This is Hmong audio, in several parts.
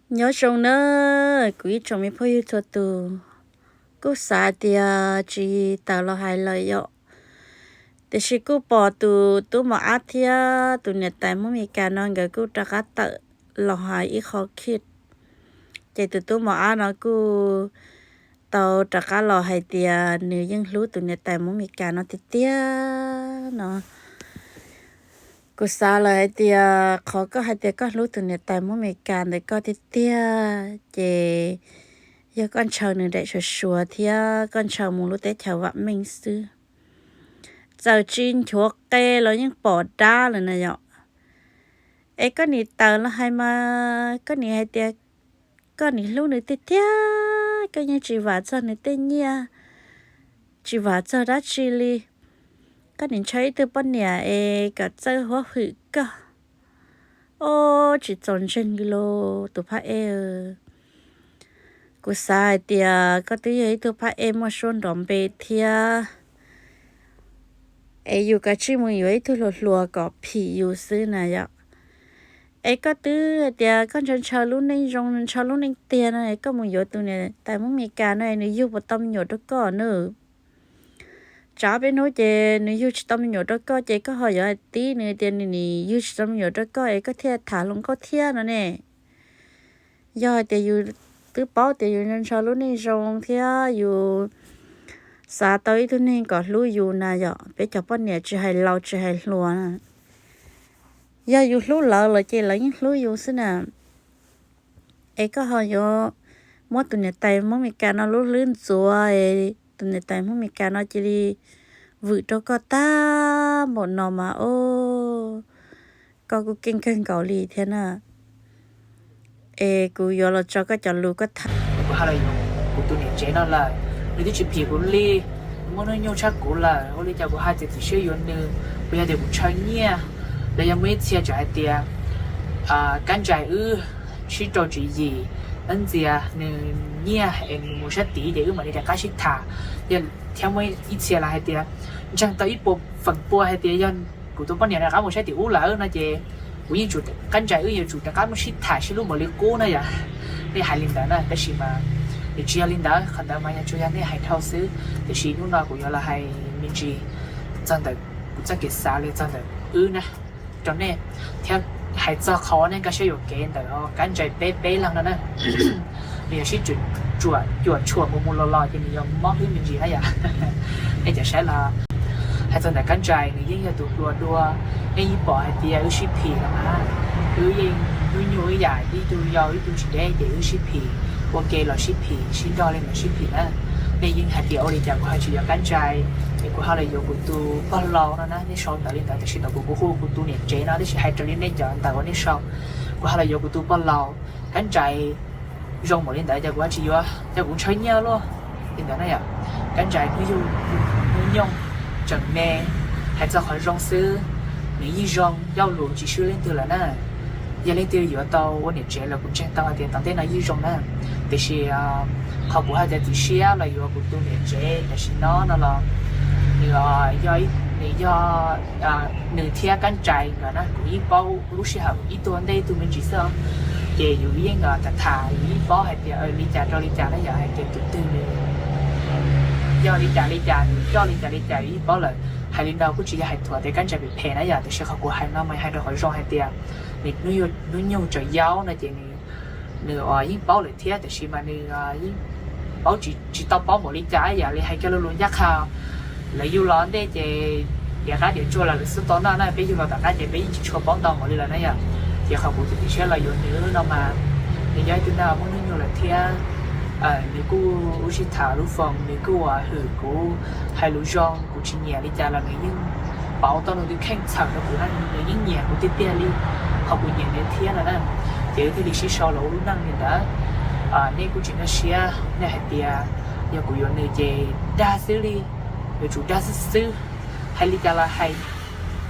Nyob zoo na, kuv ib tsoom me phooj ywg txhua tus, kuj xav tias tsis tawm los hais lawm yom, tiam sis kuj pom tus tub mos ab thiab tus niam tais Hmoob Mes Kas no nkawd kuj rov qab tawm los hais ib qho khib. Ces tus tub mos ab no kuj tau rov qab los hais tias nws yeej hlub tus niam tais Hmoob Mes Kas no tiag tiag no. Kuv xav lawm hais tias qhov koj hais tias koj hlub tus niam tais Hmoob Mes Kas ntawm koj tiag tiag, ces yog koj ntshaw nws daim suav suav thiab koj ntshaw mus lub teb chaws vam meej xwb, txawm tsis nchuav qe los yeej pom dab lawm na yom. Es koj nim tawm los hais mas koj nim hais tias koj nim hlub nws tiag tiag, koj yeej tsis vam txog nws tej nyiaj, tsis vam txog dab tsi li. Koj nim ntshaw ib tug poj niam es kom txawj huab hwm koj. Ob, tsis txaus ntseeg li lauj tus phab ej. Kuv xav hais tias koj twb yog ib tug phab ej muaj suab nrov npe thiab, es yus kav tsij mus yuav ib tug hluas hluas kom phim yus xwb na yom. Es koj twb hais tias koj ntshaw ntshaw lub neej zoo, ntshaw lub neej tiag no, koj mus yuav tus niam tais Hmoob Mes Kas no nws yug puas tau me nyuam rau koj na? Tsam peb hnub ces nws yug tsis tau me nyuam rau koj ces koj ho yuav hais tib nws tias nws nim yug tsis tau me nyuam rau koj es koj thiaj tham hluas nkauj thiab no ne. Yog hais tias yus twb paub tias yus ntshaw lub neej zoo thiab yus xav tau ib tug neeg kom hlub yus na yom, peb cov poj niam tsis hais laus tsis hais hluas na, yog yus hlub lawv los ces lawv yeej hlub yus xwb na. Es koj ho yuav muab tus niam tais Hmoob Mes Kas no lub hlwb ntxuav, tus niam tais Hmoob Mes Kas no cia li vwm rau koj tag npaum no mas, o, koj kuj keej kawg nkaus li thiab na. Es kuv yuav los tso koj cov lus koj tham. Kuv hais los yuav kuv tus niam tsev no lawm, nws twb tsis phim kuv li, nws muaj hnub nyoog tshaj kuv lawm, ua li cas kuv hais tias txim siab yuav nws, kuv yog tias kuv ntshaw nyiaj, los yog muaj ib txhia tseem hais tias Kab Ntsais wb sib rau tswv yim, wb ntxias nws nyiaj es nws mus sab tid ces wb mam li rov qab sib tham. Thiab muaj ib txhia los hais tias ntseeg tau ib puas feem pua hais tias yog kuv tus poj niam rov qab mus sab tim ub lawm no ces kuv yeej tsum, Kab Ntsais wb yuav tsum rov qab mus sib tham sib hlub npaum li qub na yom. Nej hais li ntawd na, tab sis mas nws tsis yog li ntawd, qhov ntawd mas yog tsuas yog nej hais dhau xwb, tiam sis hnub no kuv yuav los hais me ntsis txog ntawm kuv txoj kev xav li txog ntawm wb na rau nej, thiab hais txog qhov nej nkag siab yuam kev ntawm Kab Ntsais peb peb leeg no na. Nws yog sib cuam tshuam mus mus los los ces nws yog mob hlwb me ntsis na yom. Nej cov saib los hais txog ntawm Kab Ntsais nws yeej yog tus hluas dua, nej yeej pom hais tias wb sib phim los mas, wb yeej hnub nyoog ib yam ib tug yau ib tug tsis deb ces wb sib phim, ua ke los sib phim, sib nrog li los sib phim na. Nej yeej hais tias ua li cas kuv ho tsis yuav Kab Ntsais, es kuv ho los yuav kuv tus pog laus no na, nej sau ntawv li ntawd, tiam sis thaum kuv kuv hu kuv tus niam tsev no, tab sis hais raws li nej cov ntawv uas nej sau, kuv ho los yuav kuv tus pog laus. Kab Ntsais zoo npaum li ntawd ces kuv ho tsis yuav, ces kuv ntshaw nyiaj luaj li ntawd na yom. Kab Ntsais hnub yug hnub nyoog tseem me, hais txog qhov zoo xwb, nws yeej zoo ncauj lus tsis swb leej twg lawm na. Yog leej twg yuav tau ua niam tsev los kuv ntseeg tau hais tias tom ntej no yeej zoo na. Tiam sis qhov kuv hais tias txim siab los yuav kuv tus niam tsev tam sim no no los nws yog, nws yog, nws thiab Kab Ntsais nkawd na kuv yeej paub lub sij hawm ib tug ua ntej ib tug me ntsis xwb os. Ces yus yeej tham tham yus yeej paub hais tias li cas rau li cas na yom, hais tias tus twg nws yog li cas li cas, nws coj li cas li cas yus yeej paub lawm. Hais li no kuj tsis yog hais thuam tias Kab Ntsais phem phem na yom, tiam sis qhov kuv hais no mas hais rau qhov zoo hais tias nws hnub nyoog tseem yau no ces nws, nws yeej paub lawm thiab, tiam sis mas nws yeej paub tsis, tsis tau paub npaum li cas, yam li hais kiag lo lus ncaj qha, lawv yug los ntej ces tiav qab tiav tsuag los lawv xub tau noj na, peb yug los tom qab ces peb yeej tsis tshua paub ntau npaum li lawm na yom. Ces qhov kuv txiav txim siab los yuav nws no mas nws yog ib tug neeg muaj hnub nyoog lawm thiab nws kuj ua sib tham lub foos, nws kuj hwm kuv, hais lus zoo, kuv tsis nyiam li cas los nws yeej pauv tau nws tus kheej txhawm rau kuv na, nws yeej nyiam kuv tiag tiag li, qhov kuv nyiam nws thiab no na. Ces wb thiaj li sib sau los ua lub neej li ntawd. Nej kuj tsis nkag siab, nej hais tias yog kuv yuav nws ces dag xwb li, yuav tsum dag xwb xwb. Hais li cas los hais,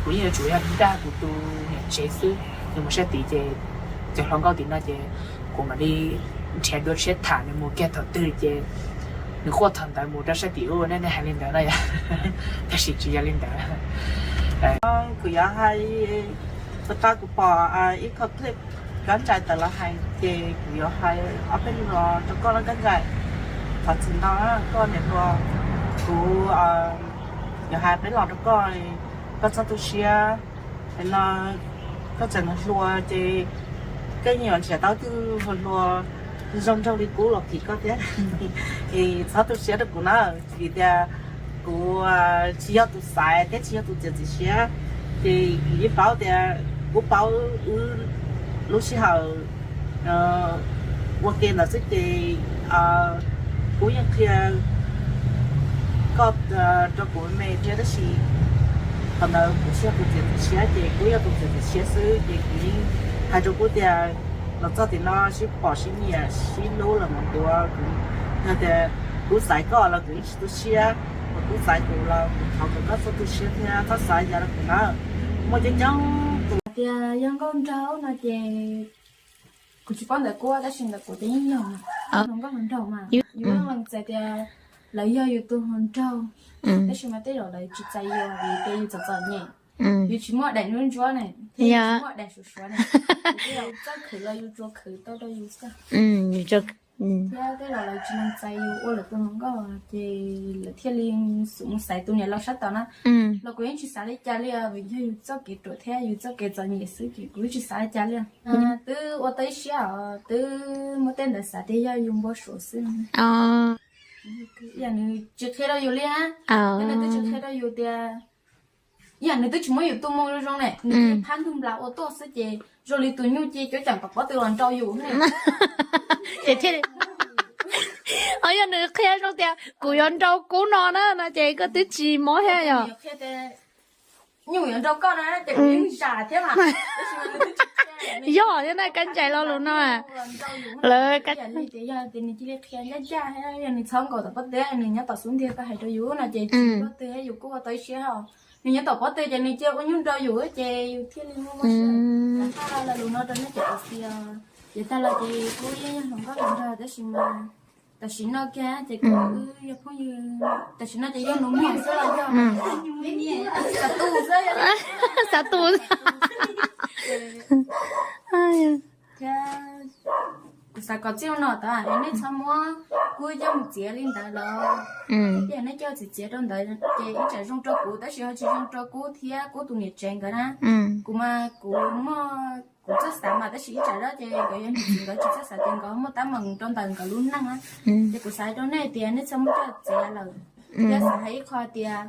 kuv yeej yuav tsum yog dag kuv tus niam tsev xwb. Nws mus sab tid ces cov hluas nkauj tim no ces kuv mam li nrhiav dua siab tham nws mus kiag thaum twg ces nws quaj thaum ntawd mus rau sab tim ub, nej hais li ntawd no yom. Tab sis tsis yog li ntawd. Kuv yuav hais, puas tau kuv pom ib qho clip Koj Ntsais tawm los hais ces kuv yuav hais ob peb lo rau koj na Koj Ntsais. Qhov txog no koj niam hluas, kuv yuav hais peb lo rau koj, koj txhob tu siab. No koj tseem hluas ces koj yeej yuav nrhiav tau tus hluas hluas zoo nraug li kuv los phim koj thiab. Es txhob tu siab rau kuv na, vim tias kuv tsis yog tus xaiv thiab tsis yog tus txiav txim siab. Ces kuv yeej paub tias, kuv paub wb lub sij hawm ua ke ntawd xwb ces kuv yeej qhia koj rau kuv me thiab, tab sis qhov ntawd kuv tsis yog tus txiav txim siab ces kuv yog tus txiav txim siab xwb ces kuv yeej hais rau kuv tias los txog tim no sib pom sib nyiam sib hlub los mus tuav kuv, yog tias kuv xaiv koj los kuv yeej tsis tu siab, kuv xaiv kuv los kuv thov kom koj txhob tu siab thiab txhob xav li cas rau kuv na. Muaj coob coob tus tias yog nkauj nraug no ces kuv tsis paub ntawm kuv tab sis ntawm kuv ces yeej yog hluas nkauj hluas nraug mas yus yeej lees txais tias lawv yog yus tus hluas nraug, tab sis mas tej zaum lawv tsis txais yus vim tias yus txom txom nyem, yus tsis muaj daim ntsuab ntsuab ne thiab yus tsis muaj daim suav suav ne, yus txawj khwv los yus tsuas khwv tau rau yus xwb. Thiab tej zaum lawv tsis lees txais yus ua lawv tus hluas nkauj ces lawv thiaj li mus xaiv tus niam laus sab tod na. Los kuv yeej tsis xav li cas li os, vim yog yus txoj kev ruam thiab yus txoj kev txom nyem xwb ces kuv yeej tsis xav li cas li os. Twb ua tau ib siab os, twb muab tej ntawd xav tias yog yus npau suav xwb. Yog nws tsis qhia rau yus li, nws twb tsis qhia rau yus tias, yog nws twb tsis muab yus tua moo zoo zoo ne, nws twb phab ntug nplas ua tuaj xwb ces zoo li tus nyuj ci cuab ceem tom pob tw los nrau yus ne. Ces thiaj li, o, yog nws qhia zoo tias kuv yuav nrau kub no na no ces koj twb tsis mob thiab yog? Nyuj yuav nrau koj na ces kuv yeej zam thiab mas. Yog thiab na, Kab Ntsais lo lus no lawv tias yog tias nws cia li qhia ncaj ncaj thiab yog nws txhob nkaum tom pob tw, nws nyob tom xub ntiag koj hais rau yus no ces tsis muaj twg thiab yus kuj ua tau ib siab os. Nws nyob tom pob tw ces nws cia ua nyuj nrau yus ces yus thiaj li muaj mob siab. Tag lo lus no rau nej cov uas xis os, ces tag los ces kuj yeej yog hluas nkauj hluas nraug tab sis mas tam sim no kiag ces kuv wb yog phooj ywg, tam sim no ces yog nus muag xwb los yog xav tu xwb. Xav tu. Thiab kuv xav kom txij no tod nej txhob muab kuv coj mus txiav li ntawd los, yog nej coj txiav txiav rau ntawd ces ib tsam zoo rau kuv tab sis ho tsis zoo rau kuv thiab kuv tus niam tsev nkawd na. Kuv mas kuv muaj kuv txoj xav mas tab sis ib tsam zoj ces nkawd yog niam txiv nkawd tsis txoj xav ces nkawd muaj teeb meem rau ntawm nkawd lub neej na. Ces kuv xav rau nej tias nej txhob muab coj txiav lawm. Thiab xav hais ib qho tias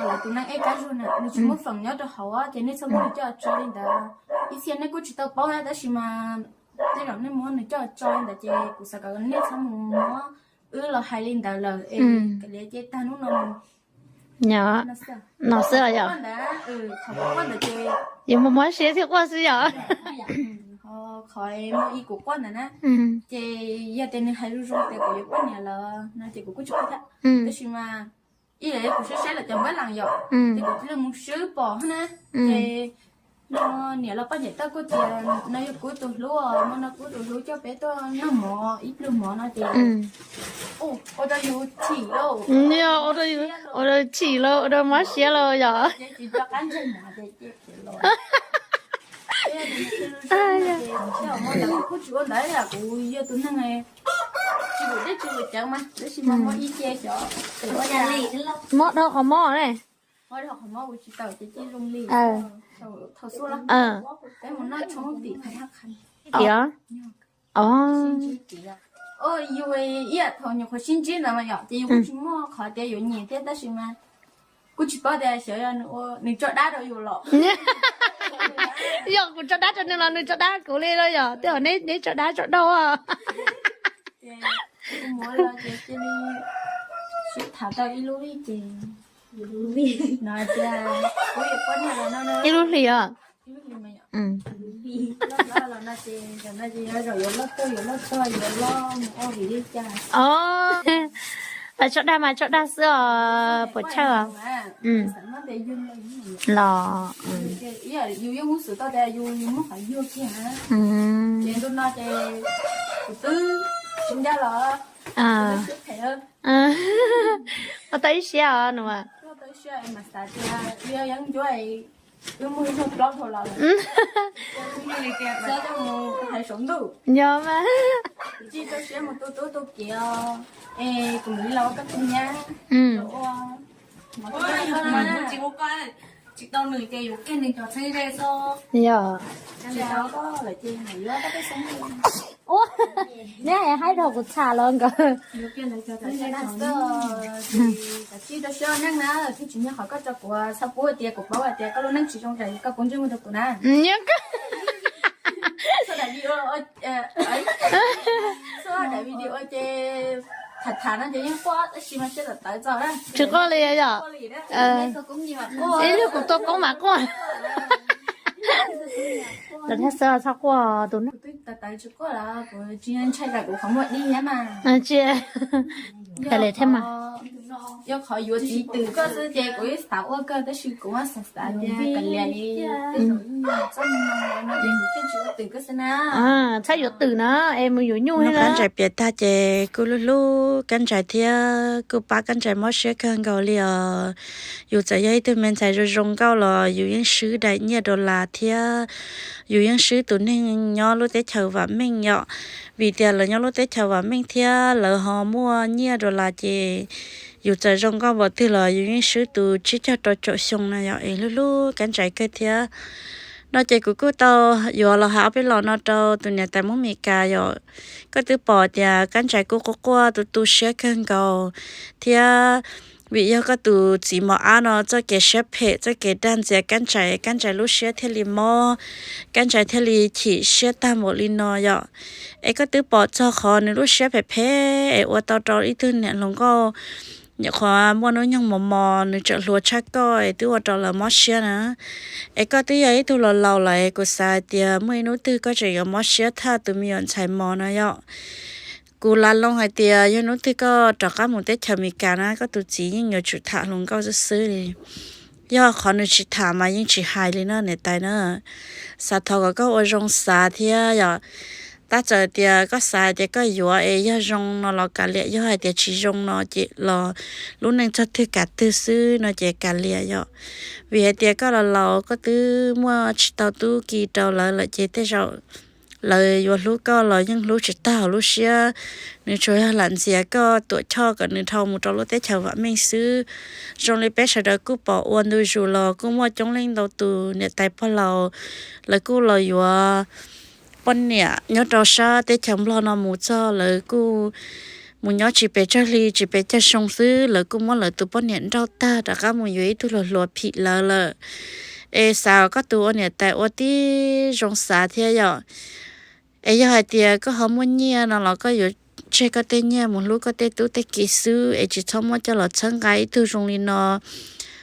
lawv tus neeg ej kab zuag na nws tsis muaj feem nyob rau hauv ces nej txhob muab nws coj tso li ntawd. Ib txhia nej kuj tsis tau paub na tab sis mas tej zaum nej muab nws coj tso li ntawd ces kuv xav kom nej txhob mus muab wb los hais li ntawd lawm es kav liam ces tag hnub no no xwb os yom. Qhov kuv quaj ntawd, qhov kuv quaj ntawd ces yus muaj mob siab thiaj quaj xwb yom. Qhov muaj ib kuv quaj ntawd na, ces yog tias nws hais zoo zoo tias kuv yuav poj niam lawm no ces kuv kuj tsis quaj thiab. Tab sis mas ib yam li kuv saib saib lawv cov npab lees yom, ces kuv thiaj li mus swb pom na, ces no niam los poj niam tau kuj tias no yog kuv tus hlub os, no kuv tus hlub coj peb tuaj noj mov ib pluag mov no ces ua rau yus chim lauj, ua rau chim lauj, ua rau mob siab lauj yom. Kuv tsis ua ntawd, kuv yog tus neeg tsis vwm dej tsis vwm cawv mas tab sis mas mob ib ce xyov, mob dhau qhov mob ne, mob dhau qhov mob ua tsis tau ces cia zoo li thaum xub los peb mus noj tshoob tim qhov, yus ib yam thaum nyuam qhuav sib ntsib ntawd mas yom ces yus kuj tsis muaj qhov tias yuav nyiam thiab tab sis mas kuj tsis paub tias xyov yog nws tso dab rau yus los. Yog kuv tso dab rau nws los nws tso dab kuv li los yog tej zaum neb tso dab tso daug. Ces kuv mus los ces cia li sib tham tau ib lub vij ces no tias kuv yuav poj niam los no, ib lub hlis os. Los no ces zaum no ces yog zaum yuav loj tuaj yuav loj txog yuav loj mus ua vim li cas. Os, tso dag mas tso dag xwb os, puas chawj os. Los yus yeej muab xwv tau tias yus muab qhov yuag kiag na. Ces ntu no ces kuv twb tsis ncaj los ua tau ib siab os nus. Ua tau ib siab mas xav tias yog yeeb ncuab Yog mas. Yog. Ua, neb haib rau kuv txham los nkawd. Tsis quaj li yom. Ib yog kuv tuaj koob mas quaj. Lawv thiaj xav txhob quaj tus neeg. Tsis, kawg li thiab mas. Txhob yuav twm na, es mus yuav nyuj. Kab ntsais piam tag ces kuj hlub hlub kab ntsais thiab kuj pab kab ntsais mob siab kawg nkaus li os. Yus txawm yog ib tug me ntxhais zoo zoo nkauj los yus yeej swb daim nyiaj dollar thiab yus yeej swb tus neeg nyob lub teb chaws vam meej yom. Vim tias lawv nyob lub teb chaws vam meej thiab lawv ho muaj nyiaj dollar ces yus txawm zoo nkauj npaum twg los yus yeej swb tus tsib caug rau caum xyoo na yom. Es hlub hlub kab ntsais kawg thiab. No ces kuv kuj tau yuav los hais ob peb los no rau tus niam tais Hmoob Mes Kas yom. Koj twb pom tias kab ntsais kuj quaj quaj tu tu siab kawg nkaus thiab. Vim yog koj tus txiv mos ab no txoj kev siab phem txoj kev dag ntxias kab ntsais, kab ntsais lub siab thiaj li mob, kab ntsais thiaj li chim siab tag npaum li no yom. Es koj twb pom txog qhov nws lub siab phem phem es ua tau rau ib tug niam hluas nkauj nyuam qhuav muaj hnub nyoog mos mos nws tseem hluas tshaj koj es twb ua rau lawv mob siab na. Es koj twb yog ib tug laus laus lawm es kuv xav hais tias muaj ib hnub twg koj tseem yuav mob siab thaj tus me nyuam ntxhais mos no yom. Kuv lam loo hais tias yog hnub twg koj rov qab mus teb chaws Mes Kas na koj tus txiv yeej yuav tsum tham hluas nkauj xwb xwb li. Yog qhov nws tsis tham mas yeej tsis hais li no niam tais na. Xav thov kom koj ua zoo xav thiab yom. Tab txawm tias koj xav tias koj yuav es yog zoo no los kav liam, yog hais tias tsis zoo no ces los lub neej txog twg kav twg xwb no ces kav liam yom. Vim hais tias koj los laus koj twb muaj tsis tau tub ki rau lawv lawm ces tej zaum lawv yuav hlub koj los yeej hlub tsis tag hauv lub siab. Nws tsuas yog lam ntxias koj tuam choj kom nws dhau mus rau lub teb chaws vam meej xwb. Zoo li peb sawv daws kuj pom ua ntu zus los kuj muaj coob leej ntau tus niam tais pog laus, lawv kuj los yuav poj niam nyob rau sab teb chaws Nplog no mus txog lawv kuj mus nyob tsis pes tsawg hli tsis pes tsawg xyoo xwb lawv kuj muab lawv tus poj niam nrauj tag rov qab mus yuav ib tug hluas hluas phim lawv lawm. Es xav koj tus ua niam tais ua tib zoo xav thiab yom. Es yog hais tias koj ho muaj nyiaj no los koj yuav tseg koj tej nyiaj mus hlub koj tej tub tej ki xwb es tsis txhob muab coj los txhawb nqa ib tug zoo li no.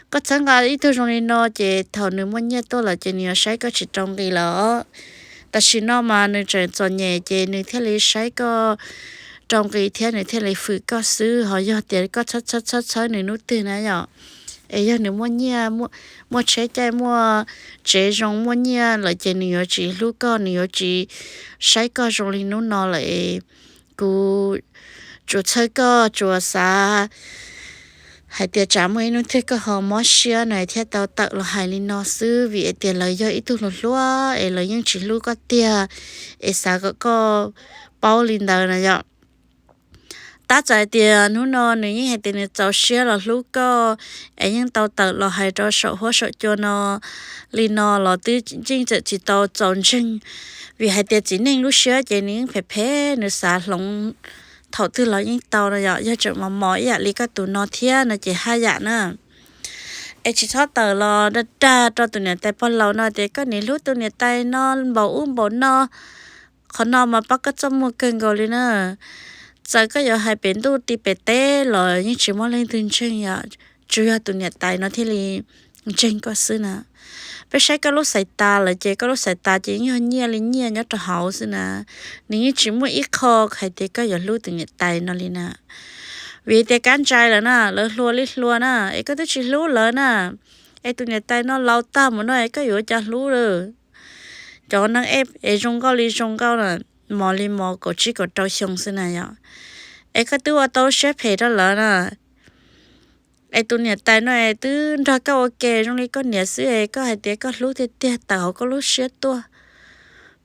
Koj txhawb nqa ib tug zoo li no ces thaum nws muaj nyiaj tuaj lawm ces nws yuav saib koj tsis rau nqi lawm. Tam sim no mas nws tseem txom nyem ces nws thiaj li saib koj rau nqi thiab nws thiaj li fwm koj xwb. Ho yog tias koj txhawb txhawb txhawb txhawb nws hnub twg na yom, es yog nws muaj nyiaj, muaj tsheb caij, muaj tsev zoo, muaj nyiaj lawm ces nws yuav tsis hlub koj, nws yuav tsis saib koj zoo li hnub no lawm. Kuv tsuas txhawb koj, tsuas xav hais tias tsam muaj ib hnub twg koj ho mob siab na thiaj tau tawm los hais li no xwb, vim tias lawv yog ib tug hluas hluas es lawv yeej tsis hlub koj tiag, es xav kom koj paub li ntawd na yom. Tab txawm hais tias hnub no nws yeej hais tias nws txaus siab los hlub koj, es yeej tau tawm los hais rau saum huab saum cua no li no los twb yeej txawm tsis tau txaus ntseeg, vim hais tias txiv neej lub siab ces nws yeej phem phem, nws xav hloov thaum twg los yeej tau no yom. Yog tseem mos mos ib yam li koj tus no thiab no ces haj yam na. Es tsis txhob tawm los dag dag rau tus niam tais pog laus no tias koj nim hlub tus niam tais no npaum ub npaum no. Qhov no mas pab koj txoj muag kawg nkaus li na. Txawm koj yuav hais pem ntuj ti pem teb los yeej tsis muaj leej twg ntseeg yom, tsuas yog tus niam tais no thiaj li ntseeg koj xwb na. Peb saib koj lub xaiv tas lawm ces koj lub xaiv tas ces yeej yog nyiaj li nyiaj nyob rau hauv xwb na. Nws yeej tsis muaj ib qho hais tias koj yuav hlub tus niam tais no li na. Vim tias kab ntsais lawm na, lawv hluas li hluas na, es koj twb tsis hlub lawv na. Es tus niam tais no laus tag mus no es koj yuav ua cas hlub lawm? Cov neeg ej es zoo nkauj li zoo nkauj na, mos li mos kaum tsib kaum rau xyoo xwb na yom. Es koj twb ua tau siab phem rau lawv na. Es tus niam tais no es twb nrog koj ua ke zoo li koj niam xwb es koj hais tias koj hlub tiag tiag tawm hauv koj lub siab tuaj,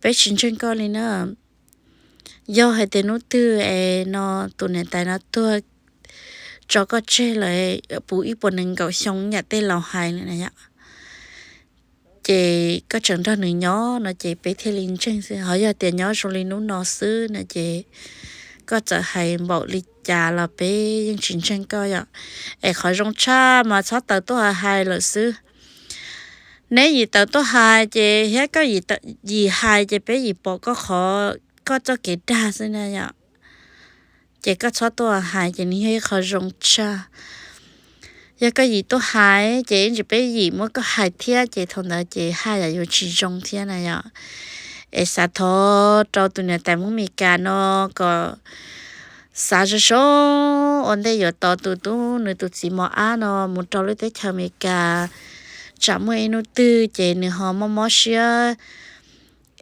peb tsis ntseeg koj li na. Yog hais tias hnub twg es no tus niam tais no tuag tso koj tseg lawm, puv ib puas nees nkaum xyoo yam tej laus hais lawm na yom, ces koj tseem nrog nws nyob no ces peb thiaj li ntseeg xwb. Ho yog tias nyob zoo li hnub no xwb no ces koj txawm hais npaum li cas los peb yeej tsis ntseeg koj yom. Es qhov zoo tshaj mas txhob tawm tuaj hais lawm xwb. Neb yim tawm tuaj hais ces thiab koj yim hais ces peb yim pom koj qhov koj txoj kev dag xwb na yom. Ces koj txhob tuaj hais ces nws yog ib qho zoo tshaj. Yog koj yim tuaj hais ces ib ntsis peb yim muab koj hais thiab ces thaum ntawd ces haj yam yuav tsis zoo thiab na yom. Es xav thov rau tus niam tais Hmoob Mes Kas no kom xav zoo zoo ua ntej yuav tos tus tub nws tus txiv mos ab no mus rau lub teb chaws Mes Kas, tsam muaj ib hnub twg ces nws ho mob mob siab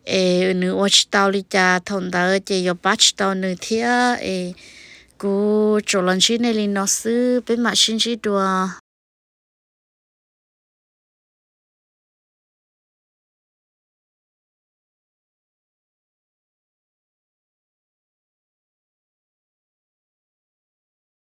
es nws ua tsis tau li cas thaum ntawd ces yuav pab tsis tau nws thiab. Es kuv tsuas los ntsib nej li no xwb, peb mam sib ntsib dua.